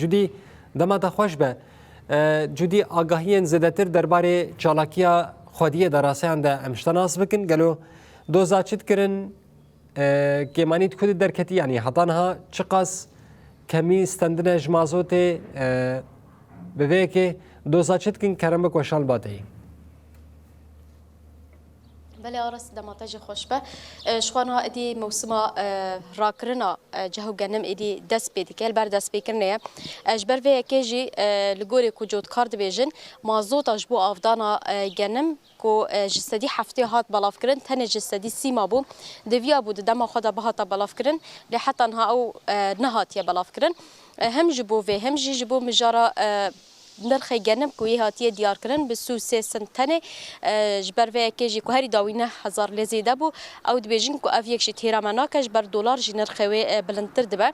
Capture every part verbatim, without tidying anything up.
Cudî, dema te xweş be. E, Cudî, agahiyên zêdetir derbarê çalakiya xwediyê deraseyan de em ji te nas bikin. Gelo doza çi dikirin? E, kêmanî di ku de derketî, yanî heta niha çiqas kemî stendine ji mazotê, e, bi vê yekê doza çi dikin? Kerem bik weşan ba te yî. Belê Aras, dema te jî xweş be. E, ji xwe niha êdî mewsima, e, rakirina, e, ceh û genim êdî dest pê dike, li ber destpêkirinê ye. E, ji ber vê yekê jî, e, li gorî ku cotkar dibêjin, mazota ji bo avdana, e, genim ku, e, ji sedî heftê hat belavkirin, tenê ji sedî sî mabû. Di viya bû di dema xwe de bihata belavkirin, lê heta niha ew, e, nehatiye belavkirin. E, hem ji bo vê, hem jî ji bo mijara, e, nirxê genim ku yê hatiye diyarkirin bi sî û sê sent tenê, e, ji ber vê yekê jî ku herî dawî neh hezar lê zêde bû, ew dibêjin ku ev yek jî têra me nake, ji ber dolar jî nirxê wê, e, bilindtir dibe.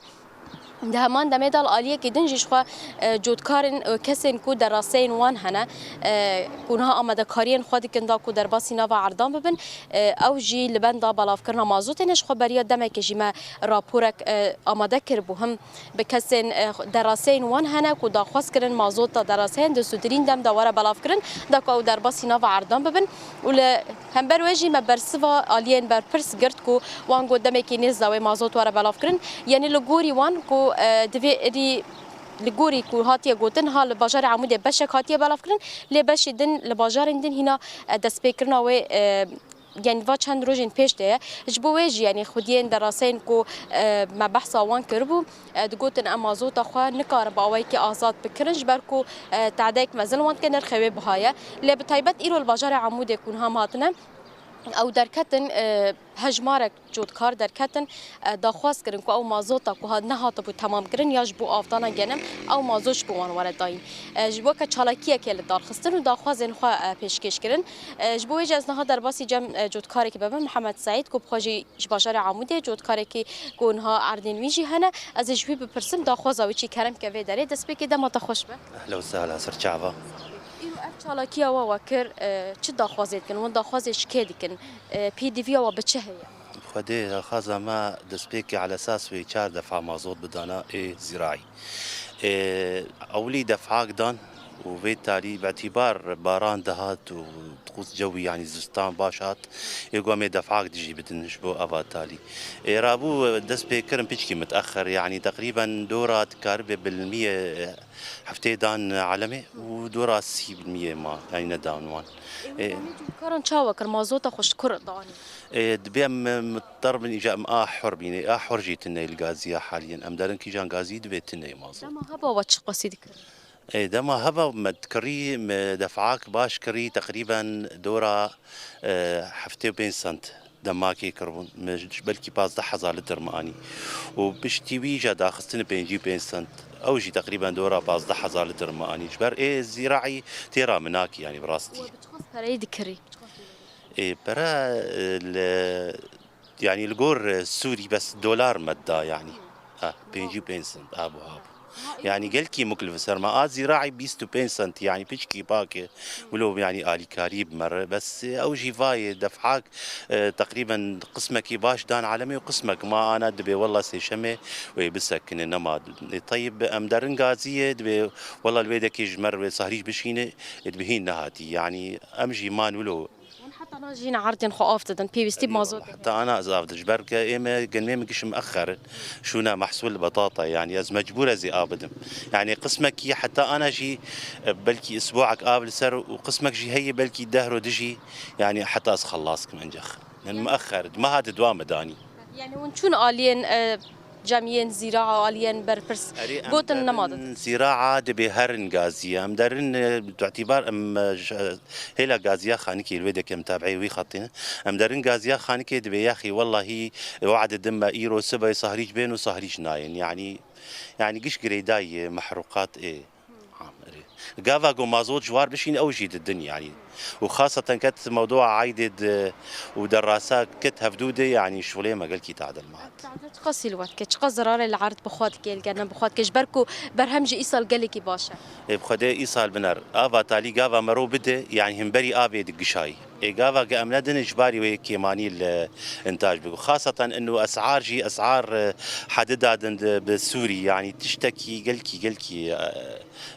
Di heman demê de li aliyekî din jî ji xwe, e, cotkarên, e, kesên ku deraseyên wan hene, e, ku niha amadekariyên xwe dikin da ku derbasî nava erdan bibin, e, ew jî li benda belavkirina mazotê ne. Ji xwe beriya demekê jî me raporek, e, amade kiribû. Him bi kesên, e, deraseyên wan hene ku daxwaz kirin mazota deraseyan di zûdirîn dem de were belavkirin, da ku ew derbasî nava erdan bibin. Û li hember wê jî me bersiva aliyên berpirs girt ku wan got demekî nêz da wê mazot were belavkirin. Yanî li gorî wan ku, e, divê êdî li gorî ku hatiye gotin, ha li bajarê Amûdê beşek hatiye belavkirin, lê beşê din li bajarên din hîna, e, destpêkirina wê, e, yanî va çend rojên pêş de ye. Ji bo wê jî, yanî xwediyên deraseyên ku, e, me behsa wan kiribû, e, digotin em mazota xwe nikarin bi awayekî azad bikirin, ji ber ku, e, tadeyek mezin wan dike, nirxê wê biha ye. Lê bi taybet îro li bajarê Amûdê ku niha em hatine, ew derketin, e, hejmarek cotkar derketin, e, daxwaz kirin ku ew mazota ku hat, nehatibû temamkirin ya ji bo avdana genim, ew mazot ji bo wan were dayîn. E, ji weke çalakiyekê li dar xistin û daxwazên xwe, e, pêşkêş kirin. E, ji bo wê jî ez niha derbasî cem, e, cotkarekî bibim, Mihemed Seîd, ku bi xwe jî ji bajarê Amûdê, cotkarekî ku niha erdên wî jî hene. Ez ê ji wî bipirsim, daxwaza wî çi, kerem ke vê derê. Destpêkê dema te xweş be. Ehla û sehla, ser çava. Îro ev çalakiya we we kir, e, çi daxwazê dikin? Hûn daxwazê ji kê dikin? E, pêdiviya we bi çi heye? Xwedê daxwaza me destpêkê ala esas wê çar defa mazot bidana ê zîraî. E, ewilî defak dan û vê talî bi îtîbar baran dihat û diqûs cewî, yanî zistan baş hat, ê ku em ê defak dijî bidin ji bo ava talî. Ê rabû dest pê kirin piçkî miteexer, yanî teqrîben dora dikaribe bi ilmiyê, e, heftê dan alemê û dora sî bi ilmiyê ma, yanî nedan wan. Ê, Ê, em ê cotkaran çawa kir? Mazota xwe ji kur danî? Ê, dibê em, em mutar bin îca em a hur bîne. A hur jî tune li gaziya haliyen. Em derin kîjan gazî dibê tune mazot. Dema heba we çi qasî dikir? Ê, dema heba me dikirî, me defak baş kirî, teqrîben dora, e, heftê û pênc sent demakê kiribûn. Me j-, belkî pazdeh hezar litr me anî. Û piştî wî jî daxistin pêncî û pênc sent. Ew jî teqrîben dora pazdeh hezar litr me anî. Ji ber ê zîraî têra min nakî, yanî bi rastî. We bi çiqas pereyî dikirî? Ê, pere, e, li, yanî li gor, e, Sûrî bes dolar me da, yanî. Ha, pêncî û pênc sent, ha, bu, ha, bu. Yanî gelkî muklif ser me. A zîraî bîst û pênc sent, yanî piçkî pak e. Wilo, yanî alîkarî bi me re. Bes, e, ew jî vayê defhak, e, teqrîben qismekî baş dan alemê û qismek ma ana dibê wela sêşemê wê bisekine nema. E, teyib em derin gaziyê dibê wela li wê dekê ji me re wê sahrî bişîne, e, dibê hîn nehatî. Yanî em jî man wilo. Hûn heta na jî yine erdên xwe av didin, pêwîstî bi mazot. Heta ana ez av didim. Ji ber ke ê me, genmê min giş mixer in. Şûna mehsûl batata, yanî ez mecbûr ez ê av bidim. Yanî qismekî heta ana jî, e, belkî isbuak av li ser û qismek jî heye belkî deh ro dijî, yanî heta ez xelas kim encex. Yanî mixer, di meha di dua me danî. Yanî hûn çûn aliyên, e, cemiyên zîraa, aliyên berpirs, erê, em gotin derin nema didin. Zîraa dibê herin gaziye. Em derin, e, tu îtîbar em, e, j-, hêla gaziya Xanikê li wê deke em tabiê wî xetê ne. Em derin gaziya Xanikê dibê yaxî wellahî, e, wade din me îro sibê sahrîc bên û sahrîc nayên. Yanî, yanî giş girêdayî, e, mehrûqat ê. Am, erê. Gava ku mazot ji war bişîn ew jî didin, yanî. Û xaseten ket mewdua aydê di û derasa ket hevdû de, yanî şûlê me gelkî tadil me hat. Tade çiqas hîl we dike, çiqas zerarê li erd bi xwe dike, li genim bi xwe dike, ji ber ku berhem jî îsal gelekî baş e. Ê, bi Xwedê îsal biner. Ava talî gava mero bide, yanî himberî avê digişayî. Ê gava ge em nedin ji barî wê kêmanî li intaj bigo. Xaseten inu esar jî esar, e, hedida din di, bi Sûrî, yanî tiştekî gelkî, gelkî,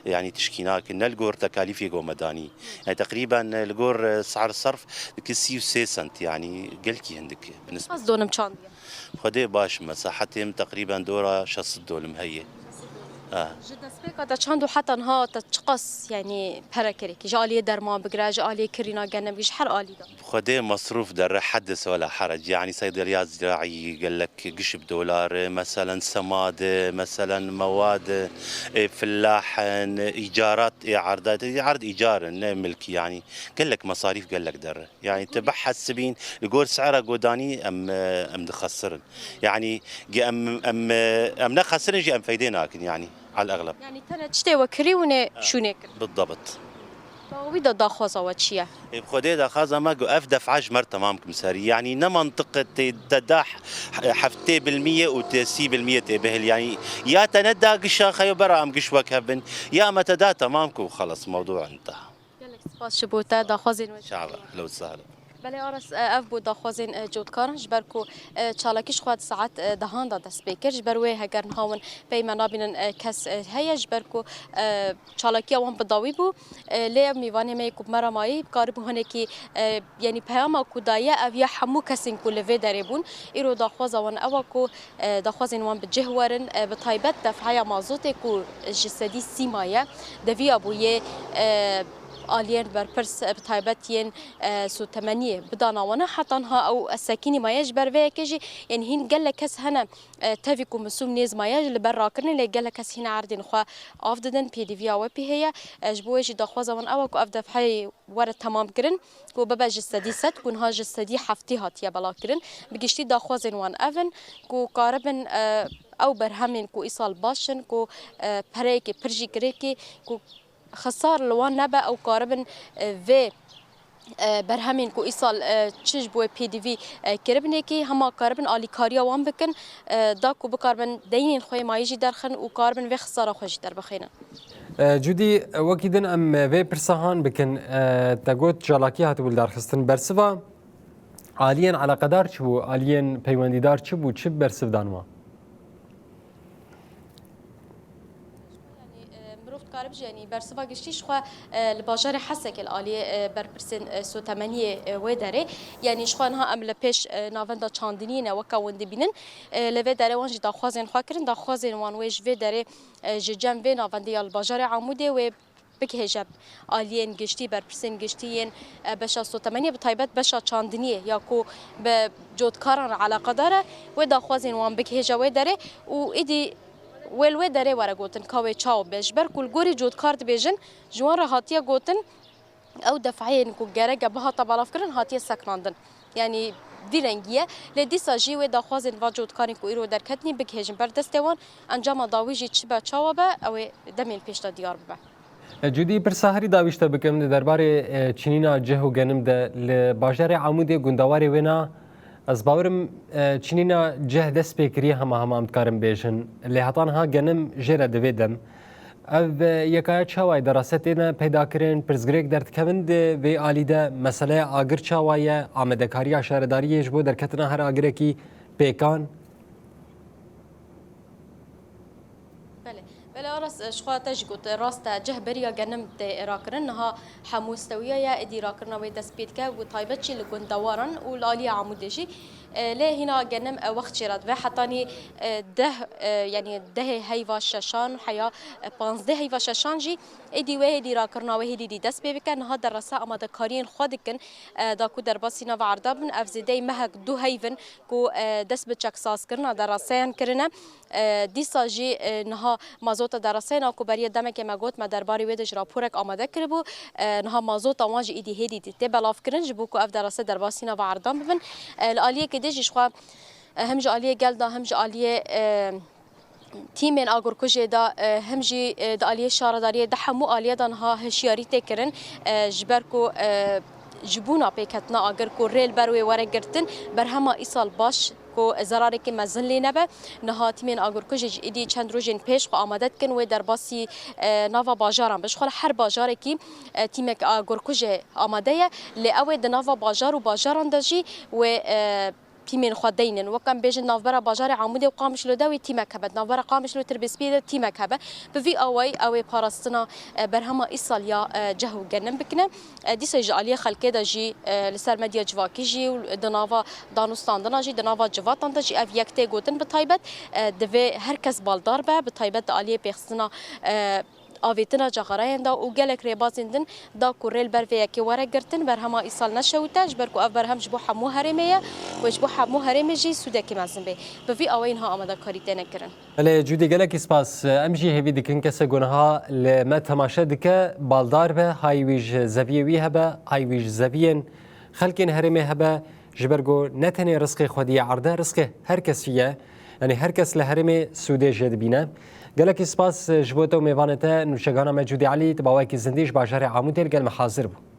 e, yanî tişkî nakin. Ne li gor tekalîfê go me danî. Yani teqrîben, e, li gor, e, sar serf dike sî û sê sent, yanî gelkî hindik bi nisbet. Ez donim çandiye. Xwedê baş me, sahetê min teqrîben dora şeş sed dolim heye. Ha. Ji destpêka te çand û heta niha te çiqas, yanî, pere kirekî? Ji aliyê derman bigire, ji aliyê kirîna genim bigire, ji her alî de. Xwedê mesrûf dere hedis wela herec. Yanî seydeliya ziraî gelek giş bi dolar, meselen semad, meselen mewad, e, fillahin, îcarat, ê erda, erd îcar in, ne milkî, yanî gelek mesarîf gelek dere. Yani tu behesibîn, li gor sera godanî em, em dixesirin. Yani ge em, em, em nexesirin jî em feydê nakin yani, al egleb. Yani tene tiştê we kirî û nê şûnê kir. Bidabit. Dawî de daxwaza we çi ye? Ê, bi Xwedê daxwaza me ku ev defa ji mer temam kim serî. Yani ne mantiq tê te da heftê bilmiyê û tê sî bilmiyê tê bihil. Yani ya te ne da gişa xeyo bera em giş wek hev bin, ya me te da temam ku xelas mewdû intiha. Gelek spas ji bo te, daxwazên we. Çava, hello, sahlo. Belê Aras, e, ev bû daxwazên, e, cotkaran, ji ber ku, e, çalakî ji xwe di saet, e, dehan de dest pê kir. Ji ber wê heger niha hûn pey me nabînin, e, kes, e, heye, ji ber ku, e, çalakiya wan bi dawî bû. E, lê ev mîvanê me yê ku bi me re mayî, karibû hinekî, e, yanî peyama ku daye, ev ya hemû kesên ku li vê derê bûn. Îro daxwaza wan ew e ku, e, daxwazên wan bi cih werin, e, bi taybet defeya mazotê ku ji sedî sî maye, deviya bû yê, e, aliyên berpirs, e, bi taybet yên, e, sotemeniyê bidana wana. Heta niha ew sekînî maye, ji ber vê yekê jî, yanî hîn gelek kes hene, e, tevî ku misûm nêz maye, li ber rakirinê, lê gelek kes hîn erdên xwe av didin, pêdiviya we pê heye. E, ji bo wê jî daxwaza wan ew e ku ev defeyê were temam kirin, ku bibe ji sedî sed, ku niha ji sedî heftê hatiye belav kirin. Bi giştî daxwazên wan ev in, ku karibin, e, ew berhemên ku îsal baş in, ku, e, pereyekê pir jî kirekî, ku xisar li wan nebe, ew karibin, e, vê, e, berhemên ku îsal, e, çi ji bo wê pêdivî, e, kiribinekî, hema karibin alîkariya wan bikin, e, da ku bikaribin deyînên xwe yê mayî jî derxin û karibin vê xisara xwe jî derbixînin. E, Cudî, wekî din em vê pirsa han bikin. E, te got çalakî hatibû lidarxistin. Bersiva aliyên eleqedar çi bû? Aliyên peywendîdar çi bû? Çi bersiv dan we? Yanî, e, mirov dikare bijî, yanî bersiva giştî ji xwe, e, li bajarê Hesekê li aliyê, e, berpirsên, e, sotemeniyê, e, wê derê. Yanî ji xwe niha em li pêş, e, navenda çandiniyê ne, weke hûn dibînin. E, li vê derê wan jî daxwazên xwe kirin, daxwazên wan wê ji vê derê, e, ji cem vê navendê ya li bajarê Amûdê wê bigihêje aliyên giştî, berpirsên giştî yên, e, beşa sotemeniyê, bi taybet beşa çandiniyê ya ku bi cotkaran re eleqedar e, wê daxwazên wan bigihêje wê derê û îdî wê li wê derê were gotin ka wê çawa be. Ji ber ku li gorî cotkar dibêjin, ji wan re hatiye gotin, ew defeyên ku gerek e bihata belavkirin, hatiye sekinandin. Yanî vî rengî ye. Lê dîsa jî wê daxwazên va cotkarên ku îro derketinî bigihêjin ber destê wan. Encama dawî jî çi be, çawa be, ew ê demên pêş de diyar bibe. E, Cudî, pirsa herî dawî ji te bikim, di derbarê, e, çinîna cih û genim de li bajarê Amûdê gundewarê wêna, ez bawerim, e, çinîna cih dest pê kiriye, hema hema em dikarin bêjin. Lê heta niha genim jê re divê dem. Ev, e, yekaya çawa ye? Derase têne peyda kirin, pirsgirêk derdikevin di vê alî de? Meseleya agir çawa ye? Amadekariya şaredariyê ji bo derketina her agirekî pêkan? Belê. Belê Aras, e, ji xwe te jî got, e, rast e, cih beriya genim tê rakirin. Niha hemû stewiya ye, êdî rakirina wê dest pê dike, bi taybet jî li gundewaran û li aliyê Amûdê jî. E, lê hîna genim, e, wext jê re dibe. Hetanî, e, deh, e, yanî dehê heyva şeşan, heya, e, panzdeh heyva şeşan jî êdî wê hêdî rakirina wê hêdî dî dest pê bike. Niha derasa amadekariyên xwe dikin, e, da ku derbasî nava erda bin. Ev zêdeyî mehek du heyv in ku, e, dest bi çeksazkirina deraseyan kirine. E, dîsa jî, e, niha mazota deraseyna ku beriya demekê me got, me derbarê wê de ji raporek amade kiribû. E, niha mazota wan jî êdî hêdî dî tê belavkirin, ji bo ku ev derase derbasî nava erdan bibin. E, li aliyekê dê jî ji xwe, e, hem ji aliyê gel de, hem ji aliyê, e, tîmên agirkujê de, e, hem jî, e, di aliyê şaredariyê de, hemû aliyê de niha hişyarî tê kirin, e, ji ber ku, e, ji bûna pêketina agir ku rê li ber wê were girtin, berhema îsal baş ku zerarekî mezin lê nebe. Niha tîmên agirkujê jî êdî çend rojên pêş xwe amade dikin wê derbasî, e, nava bajaran be. Ji xwe li her bajarekî, e, tîmek agirkujê amade ye. Lê ew ê di nava bajar û bajaran de jî wê, e, tîmên xwe deynin. Wek em bêjin navbera bajarê Amûdê û Qamişlo de wê tîmek hebe. Di navbera Qamişlo û Tirbêspiyê de tîmek hebe. Bi vî awayî ew ê parastina, e, berhema îsal ya, e, ceh û genim bikine. E, dîsa ji aliyê xelkê de jî, e, li ser medya civakî jî û di nava danûstandina jî, di nava civatan de jî ev yek tê gotin bi taybet, e, divê her kes baldar be, bi taybet di aliyê pêxistina, e, avêtina caxarayên de û gelek rêbazên din da ku rê li ber vê yekê were girtin, berhema îsal neşewite, ji ber ku ev berhem ji bo hemû herêmê ye û ji bo hemû herêmê jî sûdekî mezin bê. Bi vî awayî niha amadekarî têne kirin. Belê Cûdî, gelekî spas. Em jî hêvî dikin kesê ku niha li me temaşe dike, baldar be, hay wî ji zeviyê wî hebe, hay wî ji zeviyên xelkên herêmê hebe, ji ber ku ne tenê rizqê xwediyê erde, rizqê her kesî ye. Yanî her kes li herêmê sûdê jê dibîne. Gelekî spas ji bo te û mêvanê te, nûçegana me Cûdî Elî, di maweyekî zindî ji bajarê Amûdê li gel me hazir bû.